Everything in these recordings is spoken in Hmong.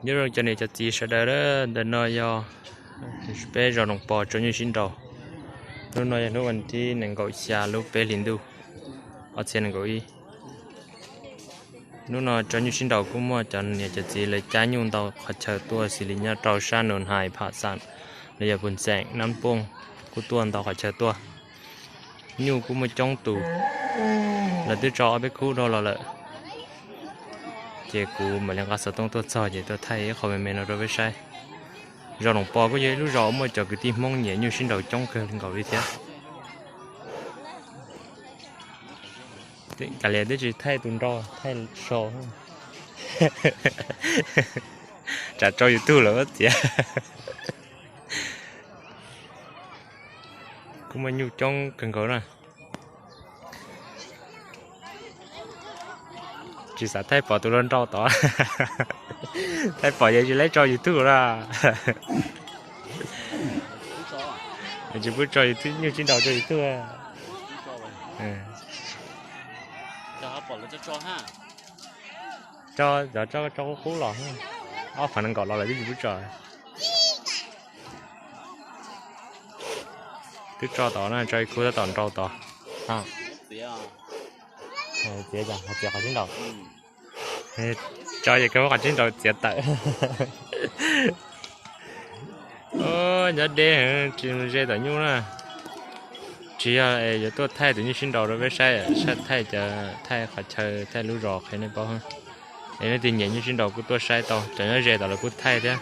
Nyob zoo cov niam cov txiv sawv daws, ntawm no yog peb zos Noom Pov tso nyuj sib nraus. Hnub no yog hnub vas thib nees nkaum xya lub peb hlis ntuj ob txhiab nees nkaum ib. Hnub no tso nyuj sib nraus kuj muaj cov niam cov txiv lawv cab nyuj ntau qhov chaw tuaj xws li nyob rau sab Nus Hais, Pham Xam, los yog Pus Xeem, Nab Pooj, kuj tuaj ntau qhov chaw tuaj. Nyuj kuj muaj coob tus, lawv twb tso ob peb khub dhau los lawm. Ces kuv mam li nqa xov tooj tuaj txog ces tuaj thaij ib qho me me no rau peb saib. Zos Noom Pov kuj yog ib lub zos muaj cov kwv tij Hmoob nyiam nyuj sib nraus coob kawg nkaus li thiab. Kav liam twb tsis thaij tus nraug, thaij so, tsam tso YouTube lawm txiav. Kuj muaj nyuj coob kawg nkaus na. Tsis xav thaij pom tus hluas nraug tod. Thaij pom ces tsis laib tso YouTube na. Tsis pub tso YouTube, nyuj sib nraus tso YouTube. Tso, tso qub qub los, ob phav nees nkaum los lawm twb tsis pub tso. Twb tso tod na, tso ib khub tab tom nrau tod. Txiav, txiav qhov sib nraus. Tso ces kawg muab qhov sib nraus txiav tawm. Nyob deb heev tsis mus ze tom nyuj na. Tsis yog yuav tuaj thaij tus nyuj sib nraus rau peb saib, saib thaij cov, thaij qhov chaw, thaij lub zos qhia nej paub. Es leej twg nyiam nyuj sib nraus kuj tuaj saib tau, cov nyob ze tom lawv kuj thaij thiab.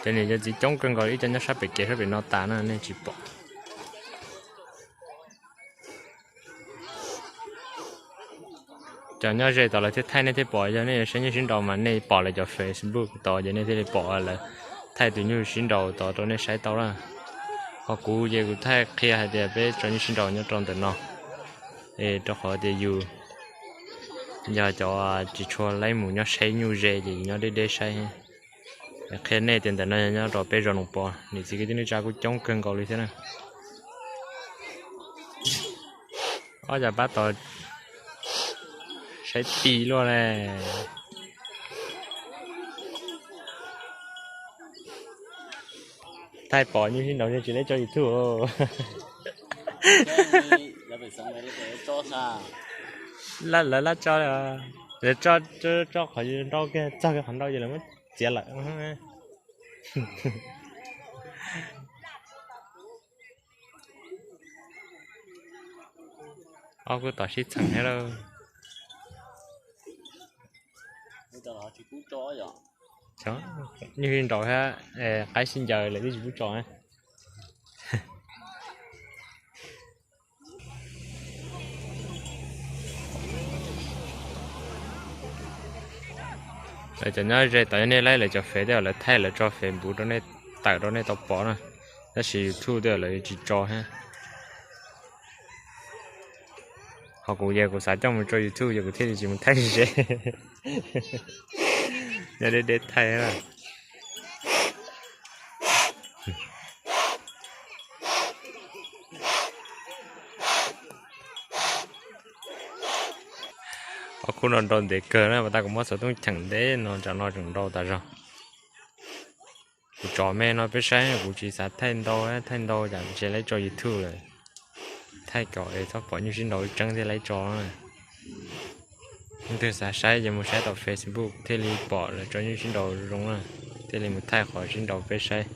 Cov niam cov txiv coob kawg nkaus, ib co nyob sab pem kev sab pem no tas na nej tsis pom. Cov nyob ze tod lawv thiaj thaij nej thiaj pom, yog nej yuav saib nyuj sib nraus mas nej pom lawv cov Facebook tod ces nej thiaj li pom lawv thaij tus nyuj sib nraus tod rau nej saib tau na. Ho kuv ces kuv thaij qhia hais tias peb tso nyuj sib nraus nyob rau ntawm no, es rau qhov tias yus yog cov tsis tshua laib mus nyob saib nyuj ze ces yus nyob deb deb saib. Qhia nej tias ntawm no yog nyob rau peb zos Noom Pov, niam txiv kwv tij neej tsa kuj coob kawg nkaus li thiab na. Ob cov pab tod saib ti luaj ne. Thaij pom nyuj sib nraus tsis laib tso YouTube. Lawv lab tso, lawv tso qhov nrau kiag, txog kiag qhov nrau ces lawv muab txiav lawm. Ob kuj tom sib txheem thiab lauj. Nyuj sib nraus thiab, qaib sib ncaws lawm twb tsis pub tso na. Lawv cov nyob ze tod yog nej laib lawv cov fev tej lawv thaij lawv tso Facebook rau nej, tawm rau nej tau pom na. Tab sis YouTube tej lawv tsis tso thiab. Ho kuv ces kuv xav coj mus tso YouTube ces kuv thiaj li tsis mus thaij ze. Nyob deb deb thaij na. Ob khub no nrau ntev kawg na, mas tas kuv muab xov tooj cheem ntev no tsam no tseem nrau tas zog. Kuv tso me no peb saib, kuv tsis xav thaij ntau, thaij ntau cas ntshe laib tso YouTube lawm. Thaij kom es txhob pom nyuj sib nraus tseeb thiaj laib tso. Leej twg xav saib ces mus saib tom Facebook thiaj li pom lawv tso nyuj sib nraus zoo na, thiaj li mus thaij qhov sib nraus peb saib.